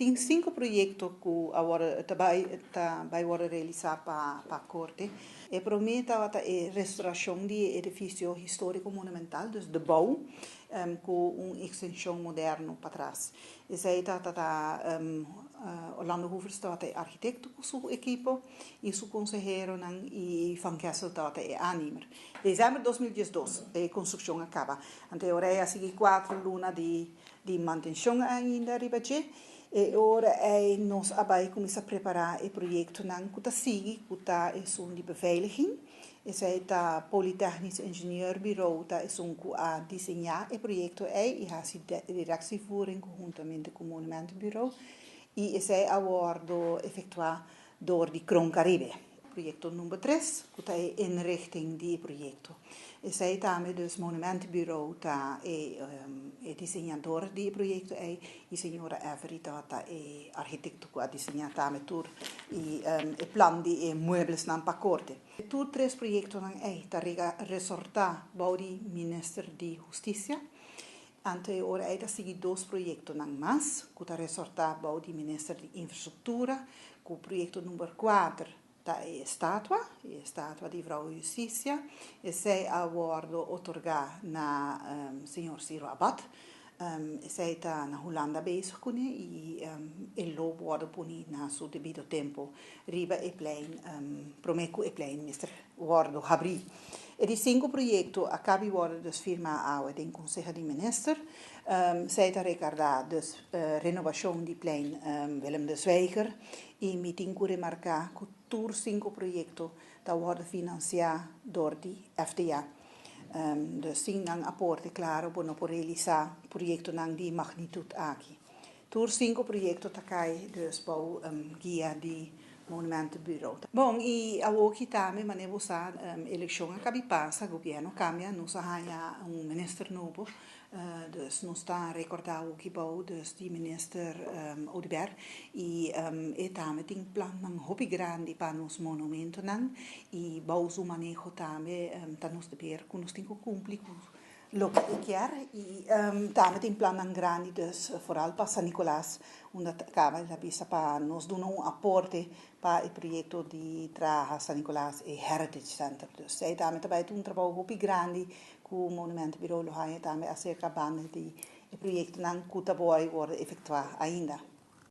Tin sinku proyekto ku awor ta bai wòrdu realisá pa korte. E promé tabata e restaurashon di edifisio históriko monumental, dus de bouw, ku un ekstenshon moderno patras. Esei tabata Orlando Hoevers tabata e arkitekto ku su ekipo i su konseheronan i Van Kessel tabata e aannemer. Desèmber 2012 e konstrukshon a kaba. Anto a sigui 4 luna di mantenshon ainda riba dje. I ora ei nos a bai kuminsá prepará e proyektonan ku ta sigui, ku ta esun di beveiliging. Esei ta Polytechnisch Ingenieurbureau ta esun ku a diseñá e proyekto ei i hasi directievoering konhuntamente ku Monumentenbureau. I esei a wòrdu efektuá dor di Kroon Caribe. Proyekto number 3, ku ta e inrichting di proyekto. Esei tambe dus Monumentenbureau ta e diseñadó di proyekto ei i señora Every ta e arkitekto ku a diseñá tambe tur e plan di e mueblesnan pa korte. Tur tres proyektonan ei ta resortá bou di Minister di Hustisia. Anto ora ei ta sigui dos proyektonan mas, ku ta resortá bou di Minister di Infrastruktura, ku proyekto number 4 ta e estatua di Vrouw Justicia. Esei a wòrdu otorgá na señor Ciro Abad. Esei ta na Hulanda bezig kuné i e lo wòrdu pone na su debido tempu riba e plein, promé ku e plein mester wòrdu habrí. E di sinku proyekto a kaba di wòrdu dus firmá awe den Konseho di Minister. Esei ta rekordá dus renovashon di plein Willem de Zwijger i mi tin ku remarká ku tur sinku proyekto ta wòrdu finansiá dor di FDA. Dus sin nan aporte, klaro, bo no por realisá proyektonan di magnitut aki. Tur sinku proyekto ta kai dus bou guia di Monumentenbureau. Bon, i awoki tambe, manera bo sa, elekshon a kaba di pasa, gobièrnu a kambia, nos a haña un minister nobo, dus nos ta rekordá awoki bou dus di minister Oduber i e tambe tin plannan hopi grandi pa nos monumentonan i bou su maneho tambe ta nos deber ku nos tin ku kumpli ku loke e kier i tambe tin plannan grandi, dus vooral pa San Nicolas, unda kaba el a bisa pa nos duna un aporte pa e proyekto di traha San Nicolas e Heritage Center. Dus esei tambe ta bai un trabou hopi grandi ku Monumentenbureau lo haña tambe aserka banda di e proyektonan ku ta bai wòrdu efektuá ainda.